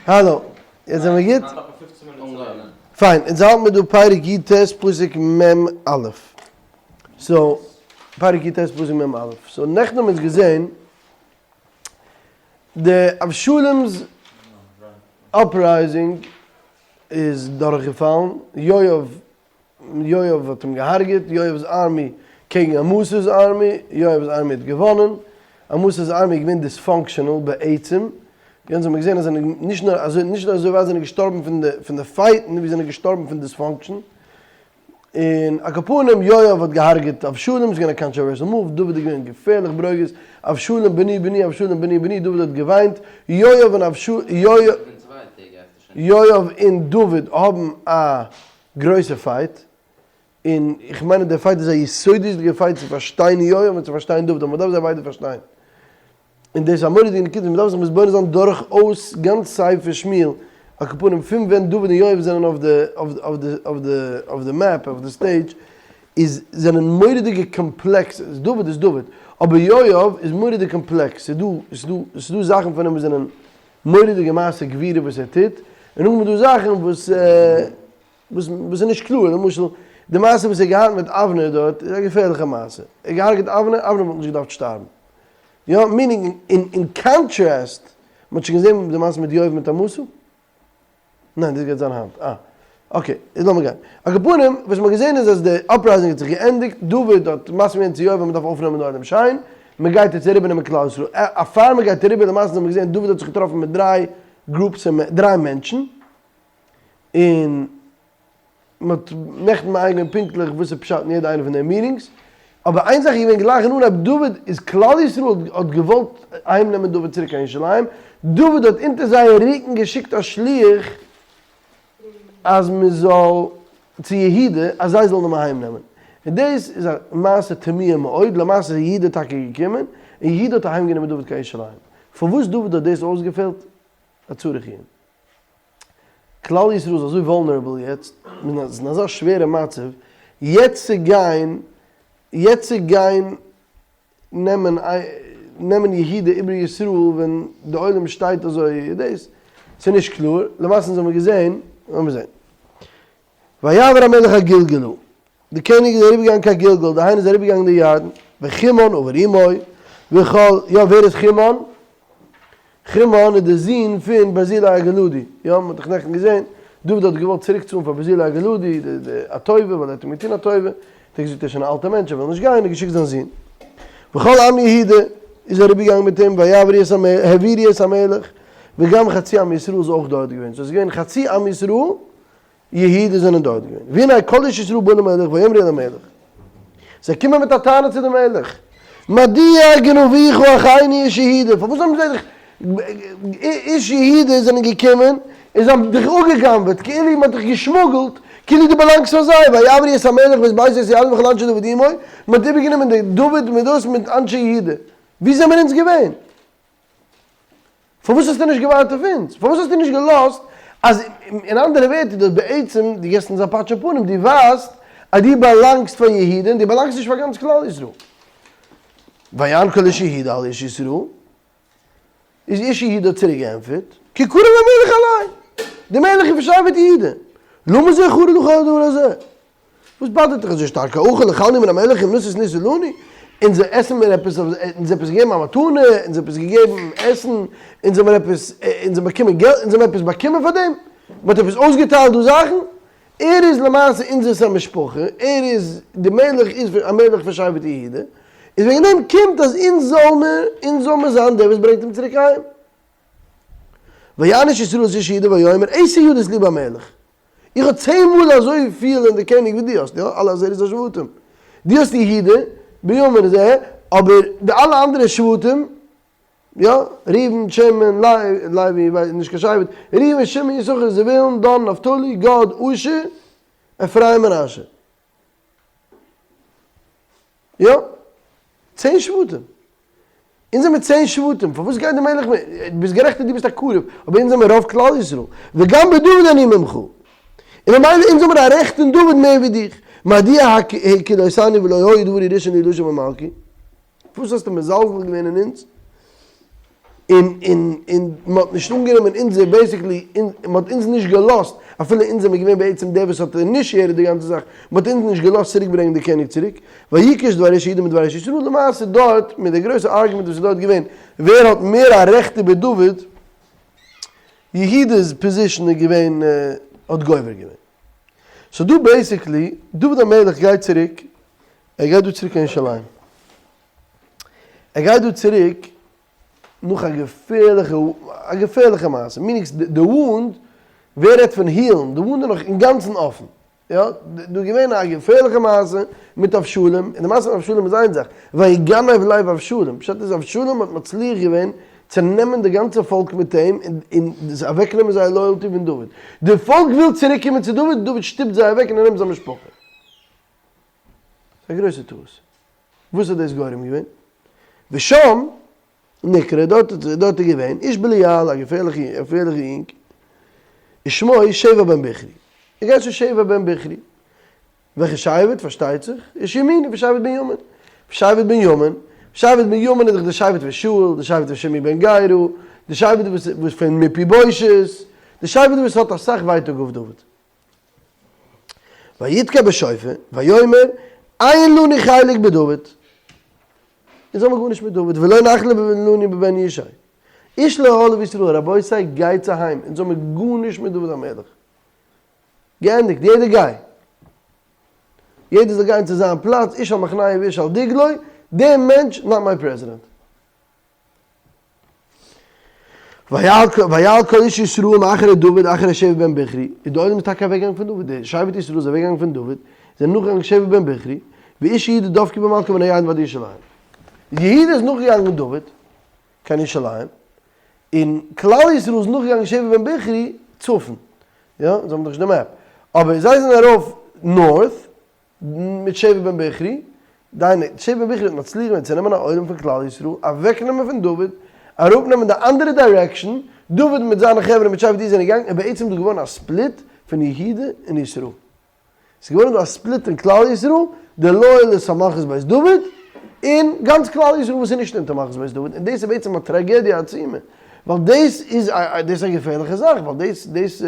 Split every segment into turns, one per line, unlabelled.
האלא, יעצט זעמיר גוט? פיין, אונז האלט מיר דא פרק י ט פסוק מ א. סאו, פרק י ט פסוק מ א. סאו נעכטן האבן אונז געזען די אבשלום'ס uprising איז דורכגעפאלן, יואב יואב האט אים געהארגעט, יואב'ס army קעגן עמאס'ס army, יואב'ס army האט געוואנען, עמאס'ס army איז געווען dysfunctional בעצם, יענץ האט מען געזען אז זיי זענען נישט נאר אזוי נישט נאר אזוי ווייט זענען געשטארבן פון די פון די פייטן ווי זענען געשטארבן פון dysfunction, און על כל פנים יואב האט געהארגעט אבשלום, ס'איז געווען א controversial move, דוד איז געווען געפערליך ברוגז, אבשלום בני בני אבשלום בני בני, דוד האט געוויינט, יואב און יואב און דוד האבן א גרויסע fight, און איך מיין אז דער fight איז א יסודות'דיגע fight צו פארשטיין יואב און צו פארשטיין דוד, אבער מען דארף זיי ביידע פארשטיין. און דאס איז א מורא'דיגע נקודה, מען דארף זיך מתבונן זיין דורכאויס גאנץ ספר שמואל, על כל פנים פון ווען דוד און יואב זענען אויף די אויף די אויף די אויף די map, אויף די stage, איז זענען מורא'דיגע קאמפלעקס, דוד איז דוד, אבער יואב איז מורא'דיג קאמפלעקס, ס'איז דא ס'איז דא ס'איז דא זאכן פון אים וואס זענען מורא'דיגע מעשה גבורה וואס ער טוט, און נאכדעם איז דא זאכן וואס וואס איז נישט קלאר, למשל די מעשה וואס ער האט געהאט מיט אבנר דארט איז א געפערליכע מעשה, ער האט געהארגעט אבנר, אבנר וואלט נישט געדארפט שטארבן, יא, meaning אין contrast, מען האט שוין געזען די מעשה מיט יואב מיט עמשא? ניין דאס גייט זיין היינט, אה okay איז לאמיר גיין, על כל פנים וואס מען האט געזען איז אז די uprising האט זיך געענדיגט, דוד האט מסכים געווען צו יואב אז מען דארף אויפנעמען די עולם שיין, מען גייט יעצט אריבער נעמען כלל ישראל, אה פאר מען גייט אריבער למעשה האט מען געזען דוד האט זיך געטראפן מיט דריי groups דריי מענטשן, און מען האט נעכטן מעיין געווען פונקטליך וואס איז פשט אין יעדע איינע פון די meetings, אבער איין זאך איז געווען גלייך אין אנהייב, דוד איז כלל ישראל האט געוואלט אהיים נעמען דוד צוריק קיין ירושלים, דוד האט אונטער זייער רוקן געשיקט א שליח אז מען זאל צו יהודה אז זיי זאלן אים אהיים נעמען, און דאס איז א מעשה תמוה מאוד, למעשה איז יהודה טאקע געקומען, און יהודה האט אהיים גענומען דוד קיין ירושלים, פארוואס דוד האט דאס אויסגעפעלט? א צריך עיון. כלל ישראל איז אזוי vulnerable יעצט, מען איז אין אזא שווערע מצב, יעצט צו גיין, יעצט צו גיין נעמען נעמען יהודה איבער ישראל ווען די עולם שטייט אזוי דאס, ס'איז נישט קלאר, למעשה אונז האמיר געזען, לאמיר זען. ויעבר המלך הגלגלה, די קעניג איז אריבערגעגאנגען קיין גלגל, דהיינו איז אריבערגעגאנגען די ירדן, וכימן עבר עמו, וכל, יא ווער איז כימן? כימן איז די זון פון ברזילי הגלעדי, יא מען האט דאך נעכטן געזען, דוד האט געוואלט צוריק צאלן פאר ברזילי הגלעדי די א טובה ווייל ער האט אים געטון א טובה, האט ער געזאגט ער איז שוין א אלטער מענטש ער וויל נישט גיין, ער האט געשיקט זיין זון. וכל עם יהודה איז אריבערגעגאנגען מיט אים ויעברו את המלך, העבירו את המלך, וגם חצי עם ישראל איז אויך דארט געווען, סאו עס איז געווען חצי עם ישראל יהודה זענען דארט געווען. והנה כל איש ישראל בא למלך ויאמרו אל המלך. זיי קומען מיט א טענה צו די מלך. מדוע גנבוך אחינו איש יהודה? פארוואס האבן זיי דיך איש יהודה זענען געקומען און זיי האבן דיך אפגע'גנב'עט, כאילו מען האט דיך געשמוגלט, כאילו דו באלאנגסט פאר זיי, ויעברו את המלך ואת ביתו ואת יהודה וכל אנשי דוד עמו, מען האט איבערגענומען די דוד מיט דאס מיט אנשי יהודה. וואו זעמיר אונז געווען? פארוואס האסטו נישט געווארט אויף אונז? פארוואס האסטו נישט געלאזט אז, אין אנדערע ווערטער, דו האסט בעצם, דו געבסט אונז א פאטש אין פנים, דו ווייזט אז דו באלאנגסט פאר יהודה און דו באלאנגסט נישט פאר גאנץ כלל ישראל. ויען כל איש יהודה על איש ישראל, איז איש יהודה האט צוריק געענטפערט, כי קרוב המלך אלי, די מלך איז פון שבט יהודה, למה זה חרה לך הדבר הזה? וואס באדערט דיך אזוי שטארק? האכל אכלנו מן המלך אם נסית ניסה לנו? אונז עסן מיר עפעס, אונז עפעס געגעבן א מתנה, אונז עפעס געגעבן עסן, אונז האבן עפעס, אונז האבן באקומען געלט, אונז האבן עפעס באקומען פאר דעם? מען האט עפעס אויסגעטיילט דא זאכן? ער איז למעשה אונזערס א משפחה, ער איז, די מלך איז א מלך פון שבט יהודה, איז וועגן דעם קומט אז אונז זאל מיר, אונז זאל מיר זיין דער וואס ברענגט אים צוריק אהיים. ויען איש ישראל את איש יהודה ויאמר עשר ידות לי במלך. איך האב צען מאל אזוי פיל אין די קעניג ווי דו האסט, יא, אלע עשרת השבטים. דו האסט יהודה, בנימין זה, אבער די אלע אנדערע שבטים, יא, ראובן, שמעון, לוי, לוי איז נישט קיין שבט, ראובן, שמעון, יששכר, זבולון, דן, נפתלי, גד, אשר, אפרים, מנשה. יא, צען שבטים. אונז זעמיר צען שבטים, פארוואס גייט די מלך מיט, ביסט גערעכט אז דו ביסט א קרוב, אבער אונז זעמיר רוב כלל ישראל, וגם בדוד אני ממך, און ממילא אונז האמיר א רעכט אין דוד מער ווי דיך, מדוע הקהילותינו ולא היו דברי ראשון לי לשוב אל מלכי, פארוואס האסטו מזלזל געווען אין אונז? און און און מען האט נישט אנגענומען אונזער basically מען האט אונז נישט געלאזט אפילו אונז זעמיר געווען בעצם דער וואס האט initiated די גאנצע זאך, מען האט אונז נישט געלאזט צוריק ברענגען די קעניג צוריק, ויקש דבר איש יהודה מדבר איש ישראל, למעשה דארט מיט די גרויסע argument וואס איז דארט געווען ווער האט מער א רעכט איבער דוד, יהודה'ס position איז געווען האט גובר געווען. so דא basically דוד המלך גייט צוריק, ער גייט דא צוריק קיין ירושלים. ער גייט דא צוריק נאך א געפערליכע א געפערליכע מעשה, meaning די wound, ווער רעדט פון heal ן, די wound איז נאך אינגאנצן אפן, יא, דא איז געווען א געפערליכע מעשה מיט אבשלום, און די מעשה מיט אבשלום איז איין זאך, ויגנב לב אבשלום, פשט איז אבשלום האט מצליח געווען צו נעמען די גאנצע פאלק מיט אים און אוועק נעמען זייער loyalty פון דוד, די פאלק וויל צוריק קומען צו דוד, דוד שטופט זיי אוועק און ער נעמט זיין משפחה. ס'איז א גרויסע טעות. וואס האט דאס גורם געווען? ושם נקרא, דארט דארט איז געווען איש בליעל, א געפערליכע געפערליכע יונג, ושמו שבע בן בכרי. ער גייט צו שבע בן בכרי. וועלכע שבט? פארשטייט זיך, איש ימיני ושבט בנימין. שבט בנימין, שבט בנימין איז דאך די שבט פון שאול, די שבט פון שמעי בן גרא, די שבט וואס וואס פון מפיבושת, די שבט וואס האט אסאך ווייטאג אויף דוד. ויתקע בשופר, ויאמר, אין לנו חלק בדוד. אונז האבן גארנישט מיט דוד, ולא נחלה לנו בבן ישי. איש לאהליו ישראל, רבותי גייטס אהיים, אונז האבן גארנישט מיט דוד המלך. געענדיגט, יעדער גיי. יעדער זאל גיין צו זיין פלאץ, איש על מחנהו ואיש על דגלו, דער מענטש, not my president. ויעל כל איש ישראל מאחרי דוד אחרי שבע בן בכרי, איז די עולם איז טאקע אוועקגעגאנגען פון דוד, די שבט ישראל איז אוועקגעגאנגען פון דוד, זענען נאכגעגאנגען שבע בן בכרי, ואיש יהודה דבקו במלכו מן הירדן ועד ירושלים. יהודה איז נאכגעגאנגען דוד קיין ירושלים, און כלל ישראל איז נאכגעגאנגען שבע בן בכרי צפון, יא, זיי האבן דאך נישט די map, אבער זיי זענען ארויף north, מיט שבע בן בכרי, דהיינו, שבע בן בכרי האט מצליח געווען צו נעמען א עולם פון כלל ישראל, אוועקנעמען פון דוד, אראפנעמען די אנדערע direction, דוד מיט זיינע חברה מיט שבט יהודה זענען געגאנגען, און בעצם איז דא געווארן א split פון יהודה און ישראל. ס'איז געווארן דא א split אין כלל ישראל, די loyalists פאר מלכות בית דוד, און גאנץ כלל ישראל וואס איז נישט אונטער מלכות בית דוד, און דאס איז בעצם א טראגעדיע עצומה, ווייל דאס איז א דאס איז א געפערליכע זאך, ווייל דאס דאס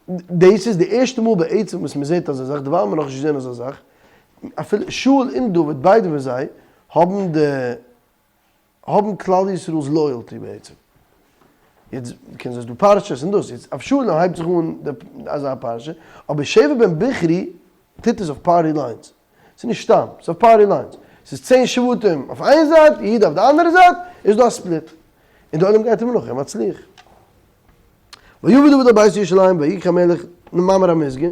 דאס איז די ערשטע מאל בעצם וואס מען זעט אזא זאך, דערווייל האט מען נאכנישט געזען אזא זאך, אפילו שאול און דוד ביידע פון זיי האבן די האבן כלל ישראל'ס loyalty בעצם. יעצט קען זיין ס'איז דא פרשות און דאס, יעצט אבשלום הייבט זיך אן די אזא פרשה, אבער שבע בן בכרי טוט עס אויף party lines. ס'איז נישט סתם, ס'איז אויף party lines. ס'איז צען שבטים אויף איין זייט, יהודה אויף די אנדערע זייט, איז דא א split. און די עולם גייט אים נאך, ער מצליח. ויבא דוד אל בית ירושלים ויקח המלך מאמר המוסגר,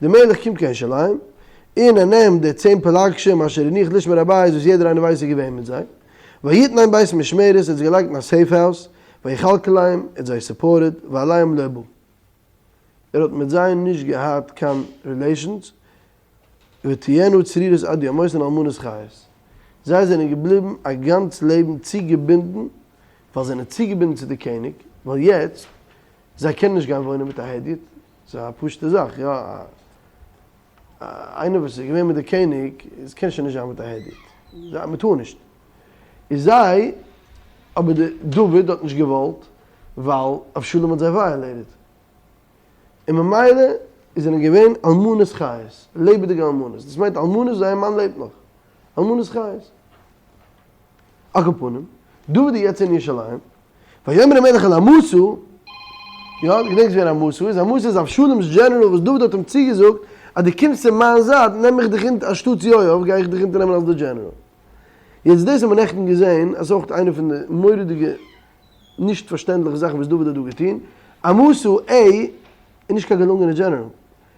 דער מלך קומט קיין ירושלים, און ער נעמט די צען פלגשים אשר הניח לשמור הבית וואס יעדער איינער ווייסט איז געווען מיט זיי, ויתנם בית משמרת, ער האט זיי געלייגט אין א safe house, ויכלכלם, ער האט זיי supported, ועליהם לא בא. ער האט מיט זיי נישט געהאט קיין relations, ותהיינה צרירות עד יום מותן אלמנות חיות. זיי זענען געבליבן א גאנץ לעבן צוגעבינדן, ווייל זיי זענען צוגעבינדן צו די קעניג, ווייל יעצט, זיי קענען נישט גיין וואוינען מיט א הדיוט, ס'איז א פשוטע זאך, יא, איינער וואס איז געווען מיט די קעניג, איז קען שוין נישט זיין מיט א הדיוט, מ'טאר נישט. איז זיי, אבער די דוד האט נישט געוואלט, ווייל אבשלום האט זיי violated. און ממילא איז זענען געווען אלמנות חיות, לעבעדיגע אלמנות, דאס מיינט אלמנות זייער מאן לעבט נאך, אלמנות חיות. על כל פנים, דוד איז יעצט אין ירושלים, ויאמר המלך אל עמשא, יא, דו געדענקסט ווער עמשא איז, עמשא איז אבשלום'ס דזשענעראל וואס דוד האט אים צוגעזאגט אז דו קומסט צו מיין זייט נעם איך דיך אונטער אנשטאטס יואב גיי איך דיך אונטערנעמען אלס די דזשענעראל. יעצט דאס האט מען נעכטן געזען אז אויך איינע פון די מורא'דיגע נישט פארשטענדליכע זאכן וואס דוד האט דא געטון, עמשא ע איז נישט קיין געלונגענע דזשענעראל,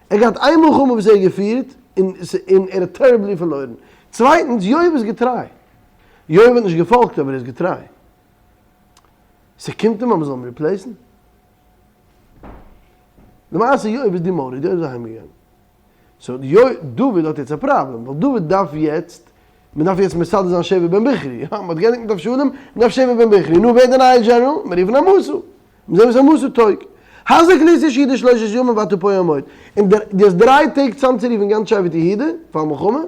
ער האט געהאט איין מלחמה וואס ער האט געפירט און און ער האט terribly פארלוירן, צווייטנס יואב איז געטריי, יואב האט נישט געפאלגט אבער ער איז געטריי, ס'קומט אים אז מ'זאל אים replace ן? למעשה יואב איז demoted, יואב איז אהיימגעגאנגען. so דוד האט יעצט א פראבלעם, ווייל דוד דארף יעצט, מען דארף יעצט מסדר זיין שבע בן בכרי, יא, מען האט געענדיגט מיט אבשלום, מען דארף שבע בן בכרי, נו ווער איז די נייע דזשענעראל? מען רופן עמשא, מען זעט וואס עמשא טויג. הזק לי את איש יהודה שלושת ימים ואתה פה עמוד, און דו האסט דריי טעג צאמצורופן גאנץ שבט יהודה פאר מלחמה,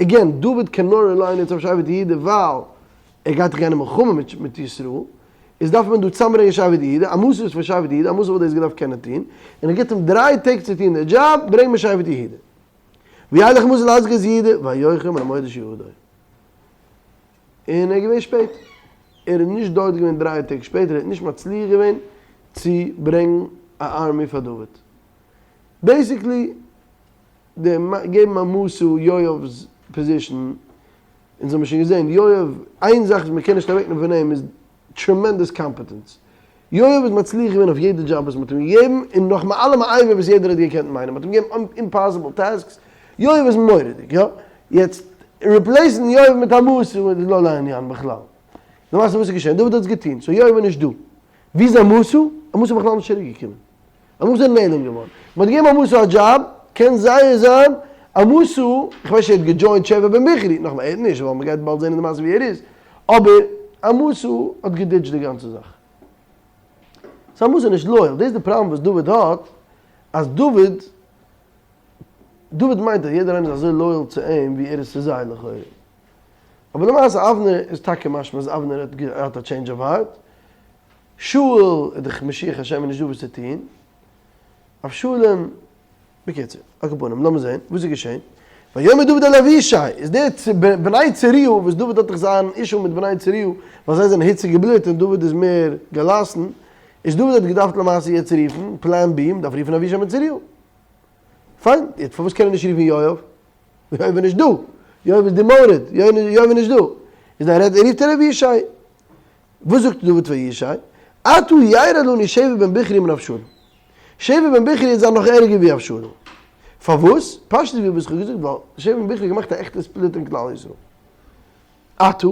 again, דוד קען נאר rely ען יעצט אויף שבט יהודה ווייל. ער גייט דאך גיין אין מלחמה מיט מיט ישראל, איז דארף מען דא צאמברענגען שבט יהודה, עמשא איז פון שבט יהודה, עמשא וואלט דאס געדארפט קענען טון, און ער גיבט אים דריי טעג צו טון די דזשאב, ברענג מיר שבט יהודה. וילך עמשא להזיק את יהודה, ויאחר מן המועד אשר יעדו. און ער איז געווען שפעט. ער איז נישט דארט געווען דריי טעג שפעטער, ער האט נישט מצליח געווען צו ברענגן א army פאר דוד. basically, די געבן עמשא יואב'ס position, אונז האבן שוין געזען, יואב, איין זאך וואס מ'קען נישט אוועקנעמען פון אים איז tremendous competence. יואב איז מצליח געווען אויף יעדע דזשאב וואס מ'האט אים געגעבן, און נאך מעל ומעבר וואס יעדער האט געקענט מיינען. מ'האט אים געגעבן impossible tasks, יואב איז מורא'דיג, יא. יעצט, replace ן יואב מיט עמשא איז לא לעניין בכלל. למעשה וואס איז געשען? דוד האט עס געטון, so יואב איז נישט דא. ווי איז עמשא? עמשא איז בכלל נישט צוריק געקומען. עמשא איז נעלם געווארן. מ'האט געגעבן עמשא א דזשאב, קען זייער זיין עמשא, איך ווייס נישט ער האט גע join ט שבע בן בכרי, נאכאמאל ער האט נישט, ווייל מ'גייט באלד זען אין די מעשה ווי ער איז, אבער עמשא האט גע ditch ט די גאנצע זאך. so עמשא איז נישט loyal, דאס איז די פראבלעם וואס דוד האט, אז דוד, דוד מיינט אז יעדער איינער איז אזוי loyal צו אים ווי ער איז צו זיי לכאורה. אבער למעשה אבנר איז טאקע משמע אז אבנר האט געהאט א change of heart, שאול איז דאך משיח השם איז נישט דא וואס צו טון, אבשלום, בקיצור, על כל פנים, לאמיר זען וואס איז געשען, ויאמר דוד אל אבישי, איז דער בני צרויה, וואס דוד האט דאך זיין issue מיט בני צרויה, ווייל זיי זענען היציגע בלוט און דוד איז מער געלאסן, איז דוד האט געדארפט למעשה יעצט רופן, plan B, מען דארף רופן אבישי בן צרויה. פיין, יעצט פארוואס קען ער נישט רופן יואב? יואב איז נישט דא, יואב איז demoted, יואב איז נישט דא, איז דער רופט ער אבישי. וואס זאגט דוד פאר ישי? עתה ירד לנו שבע בן בכרי מן אבשלום. שבע בן בכרי וועט זיין נאך ערגער ווי אבשלום. פארוואס? פשטות ווי וואס איך האב געזאגט, ווייל שבע בן בכרי האט געמאכט א עכטע split אין כלל ישראל. עתה,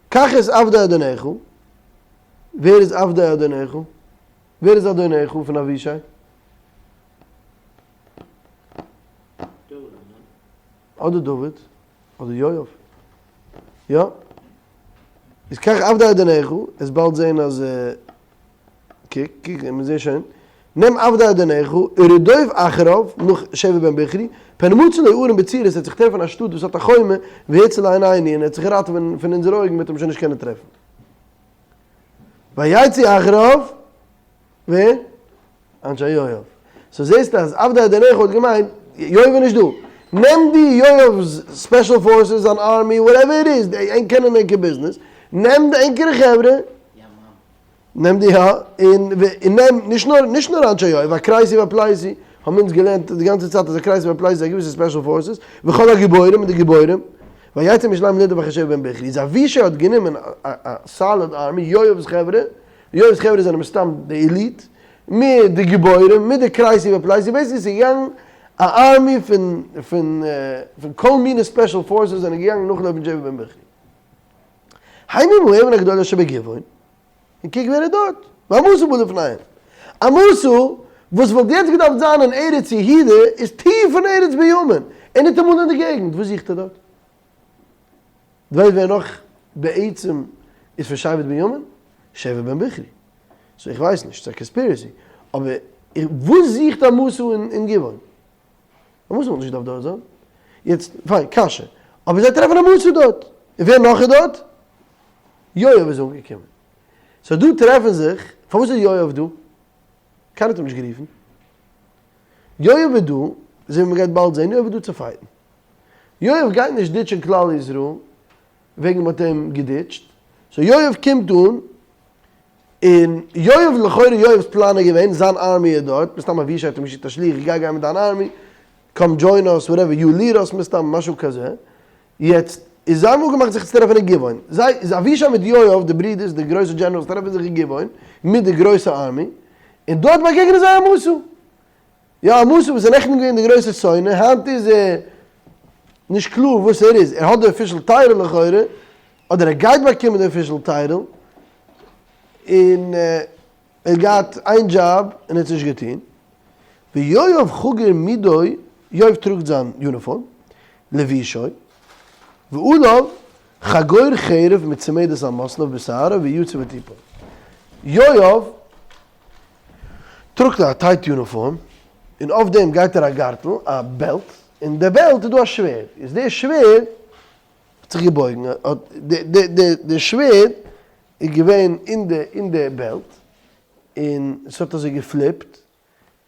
קח את עבדי אדונך, ווער איז עבדי אדונך? ווער איז אדונך פון אבישי? אדער דוד. אדער יואב. יא. איז קח עבדי אדונך, עסט באלד זעהן אז קוק, קוק, מיר זעהן שוין. נעם עבדי אדונך, ורדוף אחריו, נאך שבע בן בכרי, פן מצא לו ערים בצורות, ער וועט זיך טרעפן א שטאט וואס האט א חומה, והציל לעינינו, און ער וועט זיך ראטעווען פון אונזערע אויגן, מ'וועט אים שוין נישט קענען טרעפן. ויצאו אחריו, ווער? אנשי יואב. so זעסטו אז עבדי אדונך האט געמיינט יואב איז נישט דא. נעם די יואב'ס special forces, זיין army, whatever it is, ענק קענען ענקער ביזנעס, נעם די ענקערע חברה, נעם די יא, און נעם נישט נאר נישט נאר אנשי יואב, הכרתי והפלתי, האבן אונז געלערנט די גאנצע צייט אז הכרתי והפלתי איז א געוויסע special forces, וכל הגיבורים און די גיבורים, ויצא מירושלים לרדוף אחרי שבע בן בכרי, איז אבישי האט גענומען א solid army, יואב'ס חברה, יואב'ס חברה זענען מסתם די elite, מיט די גיבורים, מיט די כרתי ופלתי, basically ס'איז געגאנגען א army פון פון פון כל מיני special forces זענען געגאנגען נאכלויפן שבע בן בכרי. המה עם האבן הגדולה אשר בגבעון, און קוק ווער איז דארט, ועמשא בא לפניהם. עמשא וואס וואלט יעצט געדארפט זיין אין ארץ יהודה איז טיף אין ארץ בנימין, און ניטאמאל אין די געגנט, וואס זוכט ער דארט? דו ווייסט ווער נאך בעצם איז פון שבט בנימין? שבע בן בכרי. so איך ווייס נישט, ס'איז א conspiracy. אבער וואס זוכט עמשא אין גבעון? עמשא וואלט נישט געדארפט דארט זיין. יעצט, פיין, קשיא. אבער זיי טרעפן עמשא דארט. און ווער נאך איז דארט? יואב איז אנגעקומען. so דא טרעפן זיך, פארוואס איז יואב דא? קיינער האט אים נישט גערופן. יואב איז דא, אזוי ווי מ'גייט באלד זען, יואב איז דא צו fight ן. יואב גייט נישט ditch ען כלל ישראל וועגן מ'האט אים גע ditch ט, so יואב קומט אן, און יואב לכאורה יואב'ס פלאן איז געווען, זיין army איז דארט, מסתם אבישי האט אים געשיקט א שליח גיי גיי מיט דיין army, come join us, whatever, you lead us מסתם, משהו כזה, יעצט איז זיי האבן אפגעמאכט זיך צו טרעפן אין גבעון, זיי, איז אבישי מיט יואב די ברידערס די גרויסע generals טרעפן זיך אין גבעון מיט די גרויסע army, און דארט באגעגענען זיי עמשא. יא עמשא וואס איז נעכטן געווען די גרויסע שונא, היינט איז ער נישט קלאר וואס ער איז, ער האט די official title לכאורה, אדער ער גייט באקומען די official title, און ער האט געהאט איין דזשאב און ער האט עס נישט געטון. ויואב חגור מדו, יואב טראגט זיין יוניפארם, לבושו, ועליו חגור חרב מצומדת על מתניו בשערו ויציב ותפול. יואב טראגט א tight יוניפארם, און אויף דעם גייט ער א גארטל, א belt, אין די belt איז דא א שווערד, איז די שווערד. האט זיך געבויגן, האט די די די די שווערד איז געווען אין די אין די בעלט, און ס'האט אזוי געפליפט,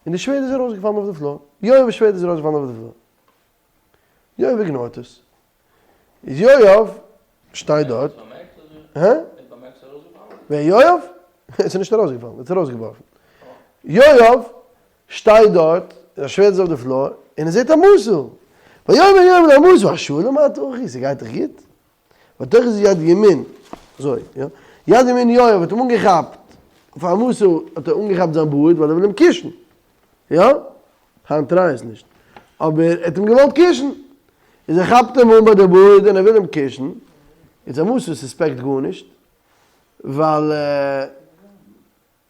און די שווערד איז ארויסגעפאלן אויף די floor, יואב'ס שווערד איז ארויסגעפאלן אויף די floor. יואב ignore ט עס. איז יואב שטייט דארט. הא? ווער יואב? עס איז נישט ארויסגעפאלן, ער האט עס ארויסגעווארפן. יואב שטייט דארט, זיין שווערד איז אויף די floor, און ער זעט עמשא. ויאמר יואב לעמשא, השלום אתה אחי, ס'גייט דיך גוט? ותאחז יד ימין, אזוי, יא, יד ימין יואב האט אים אנגעכאפט, פאר עמשא האט ער אנגעכאפט זיין בארד ווייל ער וויל אים קישן, יא, היינט try עס נישט, אבער ער האט אים געוואלט קישן, איז ער כאפט אים אן ביי די בארד און ער וויל אים קישן, איז עמשא suspect גארנישט, ווייל.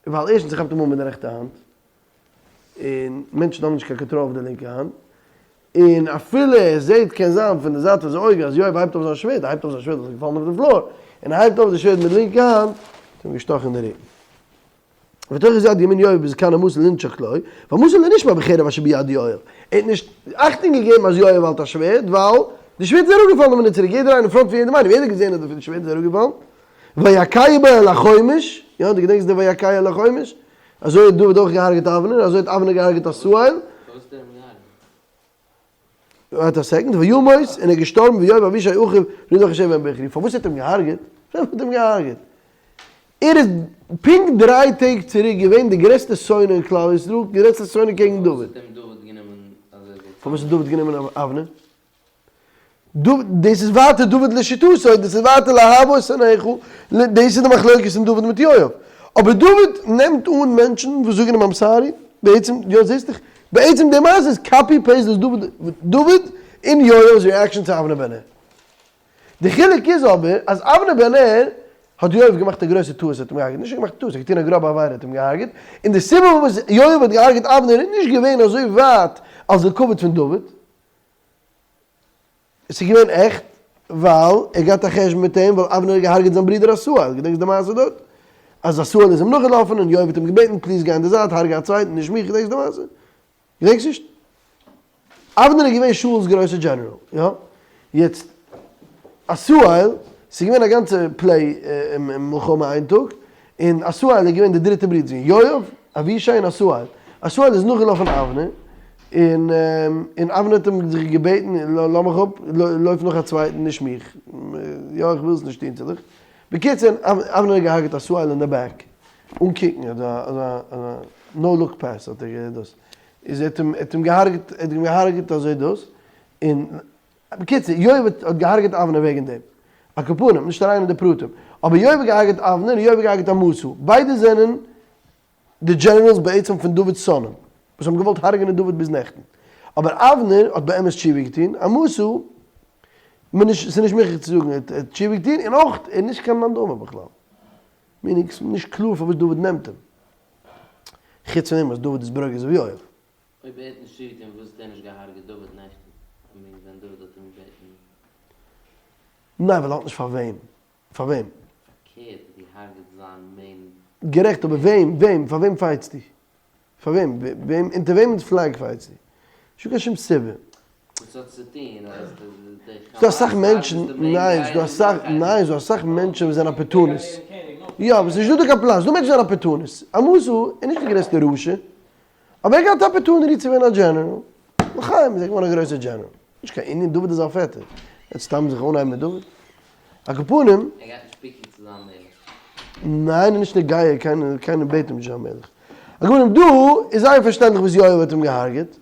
ווייל ערשטנס ער כאפט אים אן מיט די רעכטע האנט, און מענטשן האבן נישט קיין קאנטראל אויף די לינקע האנט, און אפילו ער זעט קען זיין פון די זייט פון זיין אויג אז יואב הייבט אויף זיין שווערד, ער הייבט אויף זיין שווערד אז עס איז געפאלן אויף די floor, און ער הייבט אויף די שווערד מיט די לינקע האנט, האט אים געשטאכן אין די רוקן. ותאחז יד ימין יואב בזקן עמשא לנשוך לו, ועמשא לא נשמע בחרב אשר ביד יואב, ער האט נישט אכטונג געגעבן אז יואב האלט א שווערד, ווייל די שווערד איז אראפגעפאלן א מינוט צוריק, יעדער איינער אין front פון יעדעם איינעם, יעדער האט געזען אז די שווערד איז אראפגעפאלן, ויכהו בו אל החומש, יא דו געדענקסט די ויכהו אל החומש? אזוי האט דוד אויך געהארגעט אבנר, אזוי האט אבנר געהארגעט עשהאל.
פארוואס האט ער אים געהארגעט?
ווארט א second, וימות, און ער איז געשטארבן ויואב ואבישי אחיו רדפו אחרי שבע בן בכרי, פארוואס האט ער אים געהארגעט? פארוואס האט ער אים געהארגעט? ער איז פונקט דריי טעג צוריק געווען די גרעסטע שונא אין כלל ישראל, די גרעסטע שונא קעגן דוד.
פארוואס האט אים דוד גענומען אז ער זאל.
פארוואס האט דוד גענומען אבנר? דאס איז ווייטער דוד לשיטתו, דאס איז ווייטער לאהבה את שונאיך, דאס איז די מחלוקת פון דוד מיט יואב. אבער דוד נעמט אן מענטשן וואס זאגן אים I'm sorry, בעצם, יא זעסט דאך, בעצם די מעשה איז copy paste דאס דוד, דוד און יואב'ס reaction צו אבנר בן נר. די חילוק איז אבער אז אבנר בן נר האט יואב געמאכט א גרויסע טעות האט אים געהארגעט, נישט געמאכט א טעות, ער האט געטון א גראבע עבירה האט אים געהארגעט, און די סיבה פארוואס יואב האט געהארגעט אבנר איז נישט געווען אזוי ווייט אלס די כבוד פון דוד, עס איז געווען עכט ווייל ער האט געהאט א חשבון מיט אים ווייל אבנר האט געהארגעט זיין ברודער עשהאל, געדענקסט די מעשה דארט? אז עשהאל איז אים נאכגעלאפן און יואב האט אים געבעטן please גיי אין די זייט הרגע א צווייטן נישט מיך, געדענקסט די מעשה? געדענקסט נישט? אבנר איז געווען שאול'ס גרויסע דזשענעראל, יא? יעצט עשהאל, ס'איז געווען א גאנצע play מלחמה איין טאג, און עשהאל איז געווען די דריטע ברודער, ס'איז געווען יואב, אבישי און עשהאל. עשהאל איז נאכגעלאפן אבנר, און און אבנר האט אים זיך געבעטן, לאז מיך אפ, לויף נאך א צווייטן, נישט מיך, יא איך וויל עס נישט טון צו דיך. בקיצור, אבנר האט געהארגעט עשהאל אין די back, אן קוקן, אזא אזא אזא no look pass האט ער דאס, איז ער האט אים ער האט אים געהארגעט, ער האט אים געהארגעט אזוי דאס, און בקיצור, יואב האט געהארגעט אבנר וועגן דעם. על כל פנים, נישט אריין אין די פרטים. אבער יואב האט געהארגעט אבנר און יואב האט געהארגעט עמשא. ביידע זענען די generals בעצם פון דוד'ס שונאים, וואס האבן געוואלט הרג'נען דוד ביז נעכטן. אבער אבנר האט באמת תשובה געטון, עמשא, ס'איז נישט מוכרח צו זאגן ער האט תשובה געטון, און אויך ער איז נישט קיין מאן דאמר בכלל. meaning ס'איז נישט קלאר פארוואס דוד נעמט אים. חוץ פון דעם אז דוד איז ברוגז אויף יואב.
אויב ער האט נישט תשובה געטון פארוואס האט ער נישט געהארגעט דוד נעכטן? I mean ווען דוד האט אים געבעטן.
ניין ווייל ער האט נישט פאר וועם. פאר וועם?
פארקערט דו הארגעט זיין main.
גערעכט אבער וועם וועם פאר וועם fight סטו? פאר וועם וועם אונטער וועמענס flag fight סטו? נישטא קיין שום סיבה.
וואס האט צו טון אז די
ס'דא אסאך מענטשן, ניין ס'דא אסאך, ניין ס'דא אסאך מענטשן וואס זענען opportunists. יא אבער ס'נישטא דא קיין פלאץ, ס'דא מענטשן זענען opportunists. עמשא איז נישט די גרעסטע רשע, אבער ער האט געהאט opportunity צו ווערן א דזשענעראל. לחיים איז ער געווארן א גרויסער דזשענעראל. נישט קיין ענין, דוד איז זיין פעטער. ער וועט סתם זיך אנהייבן מיט דוד? על כל פנים.
ער גייט נישט פיקן צו זיין מלך.
ניין איז נישט נוגע, קיינער קיינער בעט אים נישט זיין מלך. על כל פנים דא איז זייער פארשטענדליך וואס יואב האט אים געהארגעט.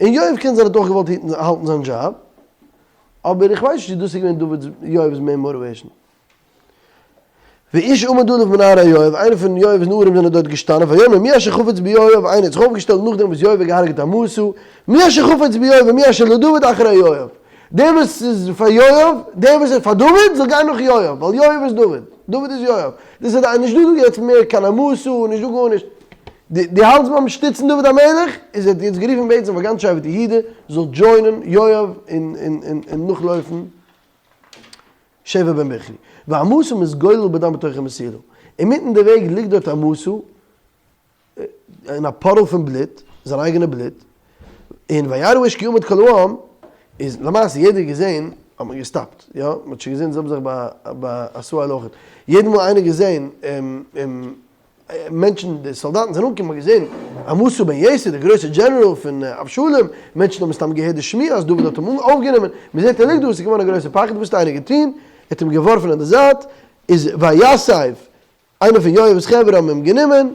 און יואב קען זיין האט אויך געוואלט היטן האלטן זיין דזשאב. אבער איך ווייס נישט צו דאס איז געווען דוד'ס יואב'ס main motivation. ואיש עמד עליו מנערי יואב, איינער פון יואב'ס נערים זענען דארט געשטאנען, ויאמר מי אשר חפץ ביואב, איינער האט זיך אויפגעשטעלט נאכדעם וואס יואב האט געהארגעט עמשא, מי אשר חפץ ביואב ומי אשר לדוד אחרי יואב, דער וואס איז פאר יואב, דער וואס איז פאר דוד, זאל גיין נאך יואב, ווייל יואב איז דוד, דוד איז יואב, דאס איז נישט דא יעצט מער קיין עמשא, נישט דא גארנישט, דו האלטסט ביים שטיצן דוד המלך, איז ער האט יעצט גערופן בעצם פאר גאנץ שבט יהודה זאל join ען יואב און נאכלויפן. שבע בן בכרי. ועמשא מתגולל בדם בתוך המסילה. אינמיטן די וועג ליגט דארט עמשא אין א puddle פון בלוט, זיין אייגענע בלוט, און וירא האיש כי עמד כל העם, איז למעשה יעדער האט געזען. האט מען געסטאפט, יא, מען האט שוין געזען די זעלבע זאך ביי ביי עשהאל אויכעט, יעדע מאל איינער געזען מענטשן, די סאלדאטן זענען אנגעקומען, מען האט געזען עמשא בן יתר, דער גרויסער דזשענעראל פון אבשלום, מענטשן האבן מסתם געהערט די שמועה אז דוד האט אים אויפגענומען, מען זעט ער ליגט דא, עס איז געווארן א גרויסער פחד, וואס האט איינער געטון? ער האט אים געווארפן אין די זייט, איז ויסב איינער פון יואב'ס חברה האבן אים גענומען,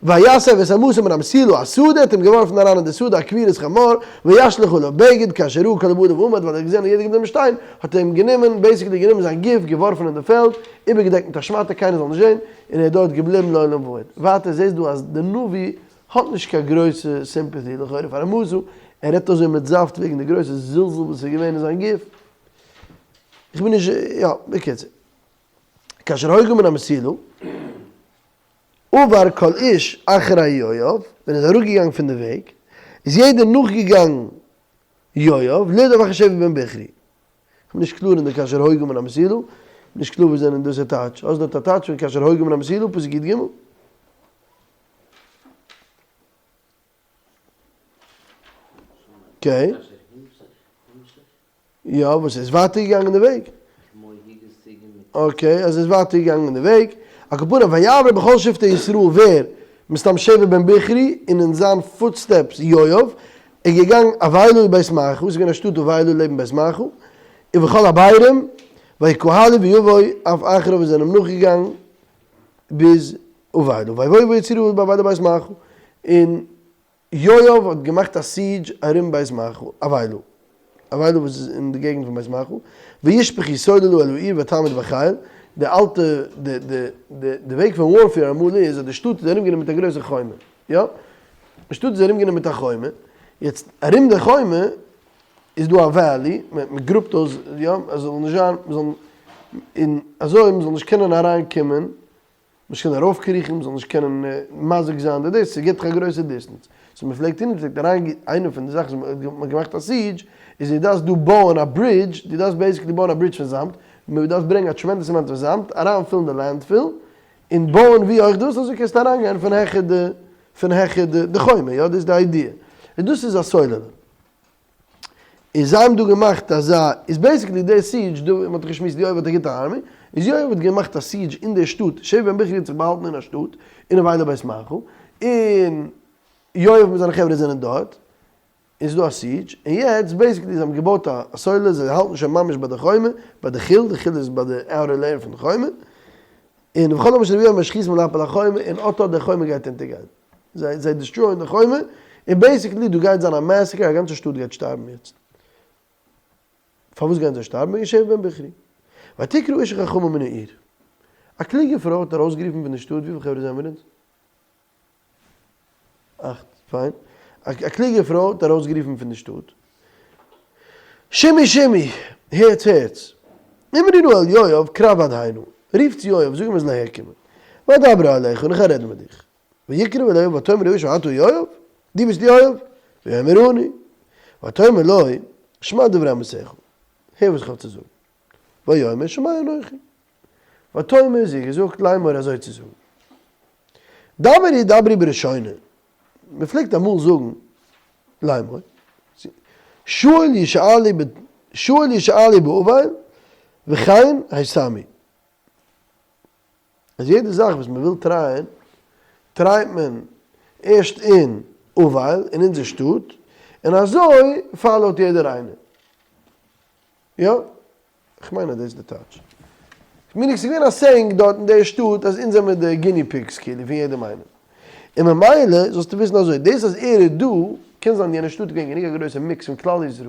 ויסב את עמשא מן המסילה השדה, האט אים געווארפן אריין אין די שדה א קבורת חמור, וישלך עליו בגד, כאשר ראה כל הבנים ועמד, ווייל ער האט געזען אז יעדער איז געבליבן שטיין, האט ער אים גענומען, basically גענומען זיין גוף, געווארפן אין די פעלד, איבערגעדעקט מיט א שמאטע קיינער זאל נישט זען, און ער איז דארט געבליבן לעולם ועד. ווייטער זעסט דא אז די נביא האט נישט קיין גרויסע sympathy לכאורה פאר עמשא, ער רעדט אזוי מיט זאפט וועגן די גרויסע זלזול וואס איז געווען אין זיין גוף. איך בין נישט, יא, בקיצור. כאשר הוגה מן המסילה, עבר כל איש אחרי יואב, ווען ער איז אראפגעגאנגען פון די וועג, איז יעדער נאכגעגאנגען יואב, לרדוף אחרי שבע בן בכרי. איך בין נישט קלאר אין די כאשר הוגה מן המסילה, נישט קלאר וואס זענען דאס א טייטש. האסט דארט א טייטש פון כאשר הוגה מן המסילה, פסוק י"ג? Okay. יא, וואס איז ווייטער געגאנגען די וועג? Okay, אז ער איז ווייטער געגאנגען די וועג. על כל פנים, ויעבור בכל שבטי ישראל ווער? מסתם שבע בן בכרי, און אין זיין footsteps יואב, איז געגאנגען אבלה ובית מעכה, ס'איז געווען א שטאט אבלה לעבן בית מעכה, ובכל הברים, ויקהלו ויבואו אף אחריו וואס זענען אים נאכגעגאנגען ביז אבלה, ויבואו ויצורו באבלה בית מעכה, און יואב האט געמאכט א siege ארום בית מעכה, אבלה, אבלה וואס איז אין די געגנט פון בית מעכה, וישפכו סוללה אל העיר ותעמוד בחיל, די אלטע, די די די די וועג פון warfare אמאל איז אז די שטאט איז ארומגענומען מיט א גרויסע חומה, יא? די שטאט איז ארומגענומען מיט א חומה, יעצט ארום די חומה איז דא א valley, מען גראבט אויס, יא, עס זאל נישט זיין, מען זאל, און אזוי מען זאל נישט קענען אריינקומען נישט קענען ארויפקריכן, מ'זאל נישט קענען מזיק זיין די דאס, ס'גיבט דאך א גרויסע distance. So מ'פלעגט טון, מ'פלעגט אריין, איינע פון די זאכן וואס מ'האט געמאכט א siege, איז דו דארפסט דא בויען א bridge, דו דארפסט basically בויען א bridge פון זאמד, מ'דארף ברענגען א tremendous amount פון זאמד, אריינפילן די landfill, און בויען ווי אויך דאס, אזוי קענסטו אריינגיין פון העכער די, פון העכער די חומה, יא, דאס איז די idea. און דאס איז א סוללה. און זיי האבן דא געמאכט אזא, איז basically די siege דא, מען האט דאך געשמועסט יואב האט א גוטע army, איז יואב האט געמאכט א siege אין די שטאט, שבע בן בכרי האט זיך באהאלטן אין א שטאט, אין אבלה בית מעכה, און יואב מיט זיינע חברה זענען דארט, און ס'איז דא א siege, און יעצט basically זיי האבן געבויט א סוללה, זיי האלטן שוין ממש ביי די חומה, ביי די חיל, די חיל איז ביי די outer layer פון די חומה, און וכל העם אשר יואב משחיתים להפיל החומה, און אט אט די חומה גייט אונטערגיין. זיי זיי destroy ען די חומה, און basically דא גייט זיין א massacre, א גאנצע שטאט גייט שטארבן יעצט. פארוואס גייען זיי שטארבן? וועגן שבע בן בכרי. ותקרא אשה חכמה מן העיר. א קלוגע פרוי האט ארויסגערופן פון די שטאט, וויפיל חברה זענען מיר אונז? אכט, פיין. א קלוגע פרוי האט ארויסגערופן פון די שטאט, שמעו שמעו, הערטס הערטס, אמרו נא אל יואב קרב עד הנה, רוף צו יואב, זאג אים ער זאל אהער קומען, ואדברה אליך און איך וועל רעדן מיט דיך. ויקרב אל יואב ותאמר האשה אתה יואב? דו ביסט יואב? ויאמר אני. ותאמר לו, שמע דברי אמתך, הער וואס איך האב צו זאגן. ויאמר שומע אנכי. ותאמר זי האט געזאגט לאמור אזוי צו זאגן. דברי דברי בראשונה, מען פלעגט אמאל זאגן לאמור, שאול ישאלי שאול ישאלי באבל וכן היסמי. אז יעדע זאך וואס מען וויל try ען, try ט מען ערשט אין אבל, אין אונזער שטאט, און אזוי follow ט יעדער איינער. יא? כ'מיין אז דאס איז די טייטש. כ'מיין ס'איז געווען א saying דארט אין די שטאט אז אונז זעמיר די guinea pigs כאילו פון יעדעם איינעם. און ממילא זאלסטו וויסן אזוי, דאס אז ער איז דא, קען זיין יענע שטאט איז געווען גענוג א גרויסע mix פון כלל ישראל,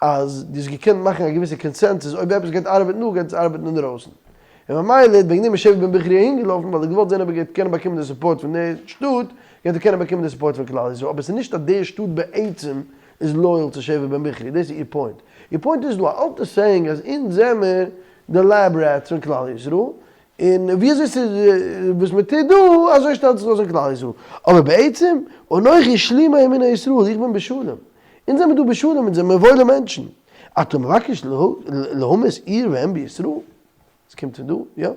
אז דו האסט געקענט מאכן א געוויסע consensus אויב עפעס גייט ארבעטן דא גייט עס ארבעטן אינדערויסן. און ממילא וועגן דעם איז שבע בן בכרי אהין געלאפן ווייל ער האט געוואלט זען אויב ער גייט קענען באקומען די support פון די שטאט, גייט ער קענען באקומען די support פון כלל ישראל, אבער עס איז נישט אז די שטאט בעצם איז loyal צו שבע בן בכרי, דאס איז איר point. איר point איז דא א אלטע saying אז אונז זעמער די lab rats פון כלל ישראל, און ווי אזוי ס'איז וואס מען טוט דא אזוי שטעלט זיך אויס אין כלל ישראל, אבער בעצם אנכי שלומי אמוני ישראל, איך בין בשלום, אונז זעמער דא בשלום, אונז זעמער וואוילע מענטשן, אתה מבקש להמית עיר ואם בישראל? עס קומט פון דא, יא?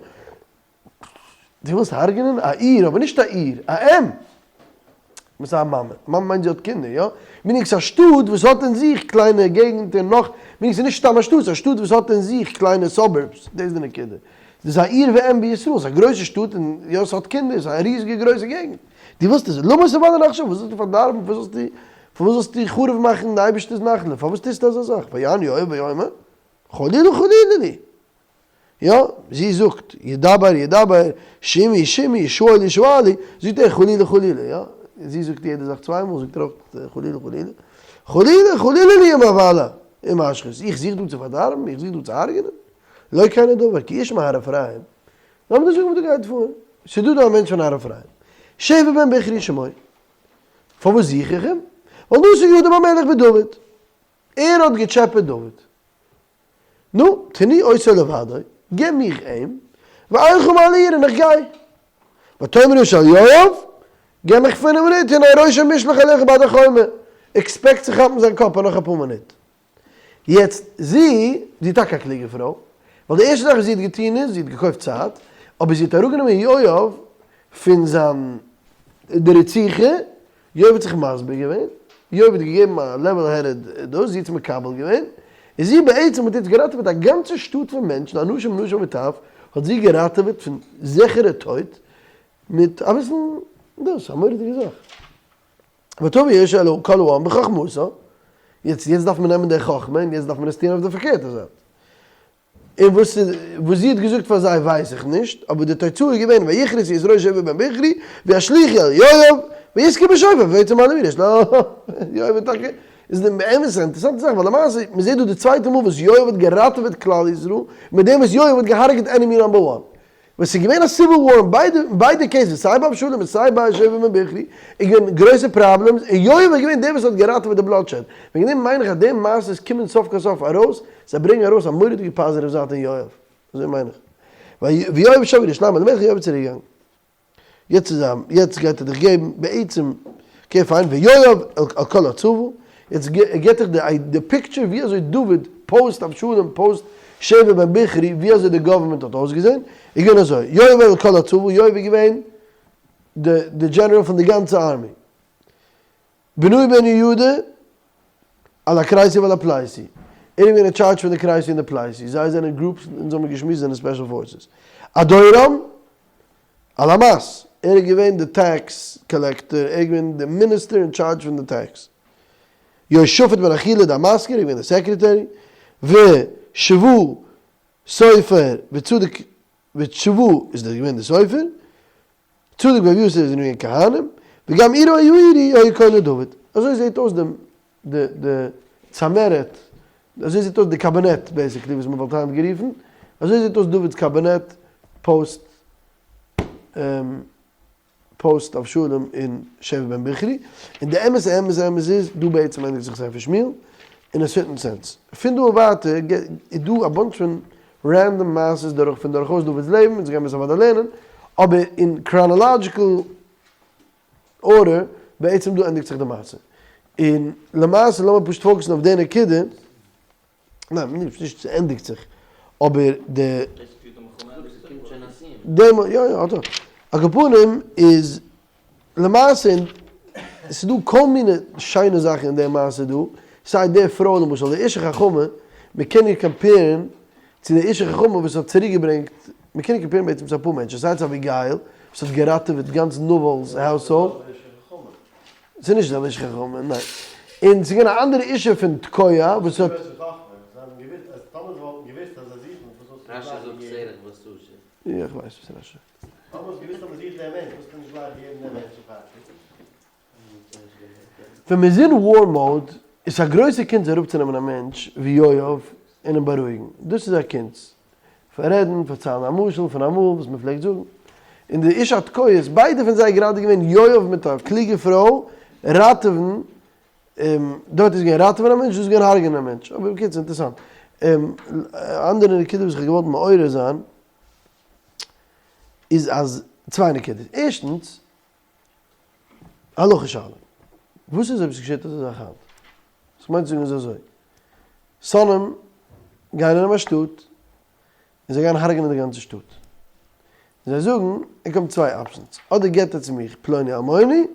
דו ווילסט הרג'נען א עיר, אבער נישט א עיר, א אם! וואס איז א מאמע? א מאמע מיינט זי האט קינדער, יא? מיינט ס'איז א שטאט וואס האט אין זיך קליינע געגנטער נאך, מיינט ס'איז נישט סתם א שטאט, ס'איז א שטאט וואס האט אין זיך קליינע suburbs, דאס איז די נקודה. דאס איז א עיר ואם בישראל, ס'איז א גרויסע שטאט און יא ס'האט קינדער, ס'איז א ריזיגע גרויסע געגנט. דו ווילסט עס, למה תאבדון עכשיו, וואס זאלסטו פארדארבן, פארוואס זאלסטו, פארוואס זאלסטו חרוב מאכן די אייבערשטער'ס נחלה, פארוואס טוסטו אזא זאך? ויען יואב ויאמר, חלילה חלילה לי. יא, זי זאגט, ידבר ידבר, שמעי שמעי, שאלי שאלי, זאגט ער חלילה חלילה, יא, זי זאגט יעדע זאך צוויי מאל, זאגט ער אויך חלילה חלילה, חלילה חלילה לי אם אבלה אם אשחית, איך זוך דא צו פארדארבן, איך זוך דא צו הרג'נען, לא כן הדבר, כי איש מהר אפרים, לאמיר דיר זאגן וואס דא גייט פאר, ס'איז דא דא א מענטש פון הר אפרים, שבע בן בכרי שמו, פארוואס זוך איך אים? ווייל נשא ידו במלך בדוד, ער האט געטשעפעט דוד. נו, תנו אותו לבדו, גיב מיך אים, ואלכה מעל העיר און איך גיי. ותאמר האשה אל יואב, גיב מיך פינף מינוט הנה ראשו מושלך אליך בעד החומה, expect צו כאפן זיין קאפ פאר נאך אפאר מינוט. יעצט, זי, זי איז טאקע א קלוגע פרוי, ווייל די ערשטע זאך וואס זי האט געטון איז, זי האט געקויפט צייט, אבער זי האט אראפגענומען יואב פון זיין, די רציחה, יואב האט זיך מסביר געווען, יואב האט געגעבן א level headed דאס, זי האט עס מקבל געווען, און זי בעצם האט יעצט געראטעוועט א גאנצע שטאט פון מענטשן, אנשים נשים וטף, האט זי געראטעוועט פון זיכערע טויט, מיט אביסל דאס, א מורא'דיגע זאך. ותבא האשה אל כל העם בחכמתה, יעצט יעצט דארף מען נעמען די חכמה און יעצט דארף מען עס טון אויף די פארקערטע זייט. און וואס וואס זי האט געזאגט פאר זיי ווייס איך נישט, אבער די תוצאה איז געווען ויכרתו את ראש שבע בן בכרי וישליכו אל יואב ויתקע בשופר ויצא מעל העיר, יואב האט טאקע, איז די באמת א אינטערעסאנטע זאך ווייל למעשה מען זעט דא די צווייטע מאל וואס יואב האט געראטעוועט כלל ישראל מיט דעם וואס יואב האט געהארגעט enemy number one. ווען ס'איז געווען א civil war אין ביידע אין ביידע cases סיי ביי אבשלום און סיי ביי שבע בן בכרי איז געווען גרויסע problems און יואב איז געווען דער וואס האט געראטעוועט די bloodshed. וועגן דעם מיין איך אז די מעשות קומען סוף כל סוף ארויס, זיי ברענגען ארויס א מורא'דיגע positive זייט אין יואב. אזוי מיין איך. ויואב שב ירושלימה אל המלך יואב איז צוריק געגאנגען. יעצט איז א יעצט גייט ער דיך געבן בעצם okay fine ויואב אל כל הצבא יעצט געבט דיך די די picture ווי אזוי דוד post אבשלום post שבע בן בכרי ווי אזוי די government האט אויסגעזען איז געווען אזוי יואב אל כל הצבא יואב איז געווען די די general פון די גאנצע army. בניהו בן יהוידע על הכרתי ועל הפלתי, ער איז געווען אין טשארדזש פון די כרתי און די פלתי, זיי זענען groups, אונז האבן געשמועסט זענען special forces. אדורם על המס, ער איז געווען די tax collector, ער איז געווען די מיניסטער אין טשארדזש פון די tax. יהושפט בן אחילוד המזכיר, ער איז געווען די secretary, ושבא סופר וצדוק ושבא איז געווען די סופר, צדוק ואביתר זענען געווען כהנים, וגם עירא היאירי היה קונה דוד. אזוי זעט אויס די די די צמרת, אזוי זעט אויס די קאבינעט basically וואס מען וואלט היינט גערופן, אזוי זעט אויס דוד'ס קאבינעט post post אבשלום און שבע בן בכרי, און די אמת אמת אמת איז, דא בעצם ענדיגט זיך ספר שמואל, אין א certain sense. פון דא און ווייטער איז דא א bunch פון random מעשות דורך פון דורכאויס דוד'ס לעבן, אונז גיימיר עס אוודאי לערנען, אבער אין chronological order, בעצם דא ענדיגט זיך די מעשה. און למעשה לאמיר פשוט focus ן אויף די נקודה, ניין, נישט נישט ס'ענדיגט זיך, אבער די.
ס'קומט שוין א סיום.
די, יא יא, אט אט. על כל פנים איז למעשה ס'איז דא כל מיני שיינע זאכן אין די מעשה דא, סיי די פרוי למשל די אישה חכמה, מ'קען איר compare ן צו די אישה חכמה וואס האט צוריק געברענגט, מ'קען איר compare ן בעצם צו אפאר מענטשן, סיי צו אביגיל וואס האט געראטעוועט גאנץ נבל'ס household, ס'איז נישט די זעלבע אישה חכמה, ניין, און ס'איז געווען א אנדערע אישה פון תקוע וואס האט.
רשי זאגט סרח בת אשר.
יא איך ווייס וואס רשי.
טאמער האסט געוויסט אז מ'זוכט דעם מענטש, וואלסטו נישט גלייך געגעבן דעם מענטש און פארטיג.
ווען מ'איז אין war mode, איז א גרויסע קונץ אראפצונעמען א מענטש ווי יואב און אים בארואיגן. דאס איז א קונץ. פאררעדן, פארציילן א משל פון אמאל וואס מ'פלעגט זאגן. און די איש התקועות, ביידע פון זיי גראדע געווען יואב מיט א קלוגע פרוי, ראטעווען, דארט איז געווען ראטעווען א מענטש, דא איז געווען הרג'ענען א מענטש. אבער בקיצור, אינטערעסאנט. אנדערע נקודה וואס איך האב געוואלט מעורר זיין, איז אז צוויי נקודות, ערשטנס, הלכה שאלה, וואס איז אויב ס'געשעט אזא זאך היינט? וואס כ'מיין צו זאגן איז אזוי, שונאים גייען ארום א שטאט און זיי גייען הרג'נען די גאנצע שטאט, און זיי זאגן, ענק האבן צוויי options, אדער געבט עטס מיך פלוני אלמוני.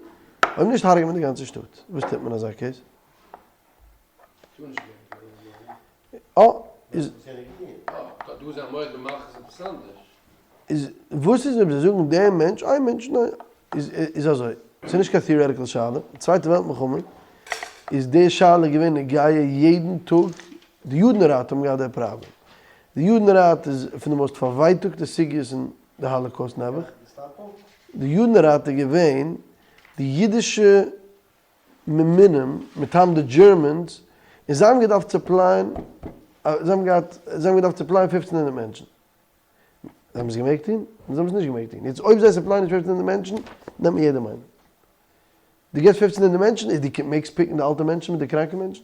אויב נישט הרג'ט מען די גאנצע שטאט. וואס טוט מען אין אזא case? אה, איז. איז וואס איז אויב זיי זאגן דער מענטש, איין מענטש, ניין, איז איז אזוי, ס'איז נישט קיין theoretical שאלה, צווייטע וועלט מלחמה איז די שאלה געווען נוגע יעדן טאג, די יודנראט האבן געהאט די פראבלעם, די יודנראט איז פון די most פארווייטאגטע סוגיות אין די האלאקאוסט נעבעך, די יודנראט איז געווען די אידישע ממונים מטעם די Germans און זיי האבן געדארפט supply ען, זיי האבן געהאט, זיי האבן געדארפט supply ען פופצן הונדערט מענטשן. זיי האבן עס געמעגט טון, און זיי האבן עס נישט געמעגט טון. יעצט אויב זיי supply ען נישט פופצן הונדערט מענטשן, נעמט מען יעדעם איינעם. דו געבסט פופצן הונדערט מענטשן, איז דו מעגסט pick ן די אלטע מענטשן מיט די קראנקע מענטשן?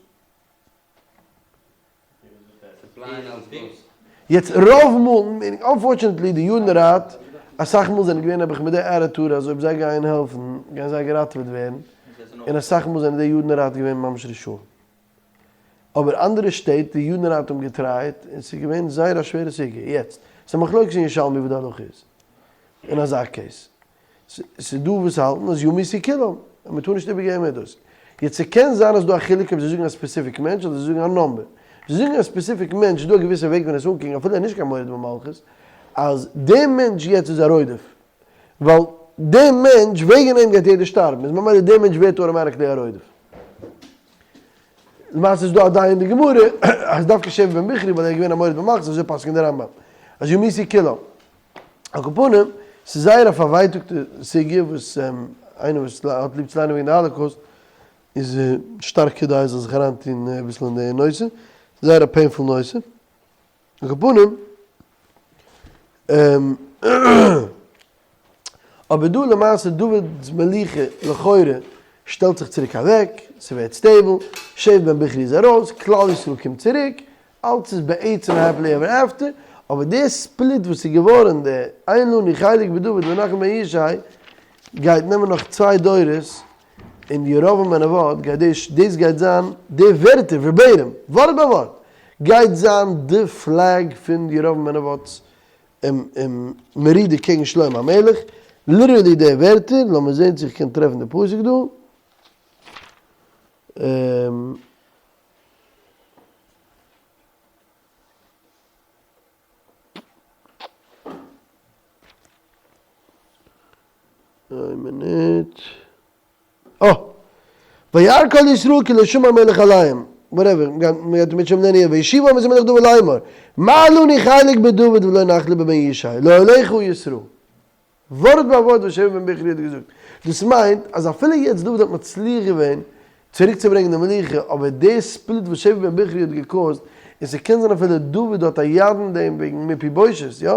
יעצט רוב מאל, unfortunately די יודנראט, אסאך מאל זענען געווען נעבעך מיט די attitude אז אויב זיי גייען העלפן גייען זיי געראטעוועט ווערן, און אסאך מאל זענען די יודנראט געווען ממש רשעים. אבער אנדערע שטעט, די יודנראט האבן גע try ט, און ס'איז געווען זייער א שווערע סוגיא. יעצט, ס'איז א מחלוקת אין ירושלמי וואס די הלכה איז אין אזא case. ס'איז דא וואס האלטן אז יומתו כולם, אז מ'טאר נישט איבערגעבן עדות. יעצט ס'קען זיין אז ס'דא א חילוק אויב זיי זאגן א specific מענטש אדער זיי זאגן א number. זיי זאגן א specific מענטש איז דא א געוויסע וועג פון עס אנקוקן אפילו ער איז נישט קיין מורד במלכות, אז דער מענטש יעצט איז א רודף, ווייל דער מענטש, וועגן אים גייט יעדער שטארבן, איז ממילא דער מענטש ווערט automatically א רודף. למעשה איז דא א דעה אין די גמרא אז דווקא שבע בן בכרי ווייל ער איז געווען א מורד במלכות אזוי פסק'נט דער רמב ם אז יומתו כולם. על כל פנים, ס'איז זייער א פארווייטאגטע סוגיא וואס איינער וואס האט ליב צו ליינען וועגן די האלאקאוסט איז שטארק כדאי זאל זיך אריינטון אביסל אין די נושא, זייער א painful נושא. על כל פנים, אבער דא למעשה דוד'ס מלוכה לכאורה שטעלט זיך צוריק אוועק, ס'ווערט stable, שבע בן בכרי איז ארויס, כלל ישראל קומט צוריק, אלץ איז בעצם happily ever after, אבער די split וואס איז געווארן די אין לנו חלק בדוד ונחלה בן ישי גייט נעמען נאך צוויי דורות און ירבעם בן נבט גייט דאס דאס גייט זיין די ווערטער verbatim ווארט ביי ווארט גייט זיין די flag פון ירבעם בן נבט'ס מרידה קעגן שלמה המלך, literally די ווערטער, לאמיר זעהן צו איך קען טרעפן די פסוק דא. איין מינוט. אה! וירא כל ישראל כי לא שמע המלך אליהם. whatever, מ'גייט מיט שם לערנען וישיבו העם את המלך דוד לאמור, מה לנו חלק בדוד ולא נחלה בבן ישי, לאהליך ישראל. ווארט ביי ווארט וואס שבע בן בכרי האט געזאגט. דאס מיינט אז אפילו יעצט דוד האט מצליח געווען צוריקצוברענגען די מלוכה, אבער די split וואס שבע בן בכרי האט גע cause ט, און ס'קען זיין אפילו דוד האט א יד אין דעם וועגן מפיבושת, יא?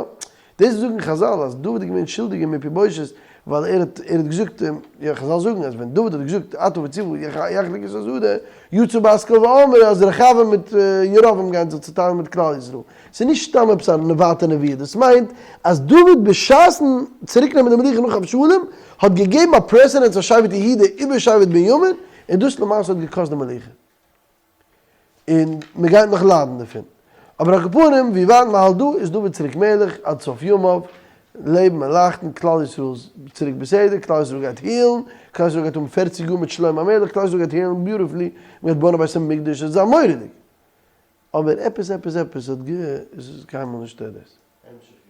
דאס זאגן חזל אז דוד איז געווען שולדיג אין מפיבושת ווייל ער האט ער האט געזאגט, יא חזל זאגן אז ווען דוד האט געזאגט אתה וציבא יחלוק את השדה, יצא בת קול ואמרה אז רחבעם מיט ירבעם גייען זיך צוטיילן מיט כלל ישראל. ס'איז נישט סתם עפעס א נבואת הנבואה, דאס מיינט אז דוד בשעת'ן צוריקנעמען די מלוכה נאך אבשלום האט געגעבן א precedence פאר שבט יהודה איבער שבט בנימין, און דאס למעשה האט געקאסט די מלוכה. און מען גייט נאך ליידן דערפון. אבער על כל פנים, ווי ווייט מען האלט דא, איז דוד צוריק מלך עד סוף ימיו, לעבן און לייכטן, כלל ישראל איז צוריק בסדר, כלל ישראל גייט heal ן, כלל ישראל גייט האבן פערציג יאר מיט שלמה המלך, כלל ישראל גייט heal ן beautifully, מען גייט בויען א בית המקדש, עס וועט זיין מורא'דיג. אבער עפעס עפעס עפעס האט גע, עס איז קיינמאל נישט דאס.
המשך.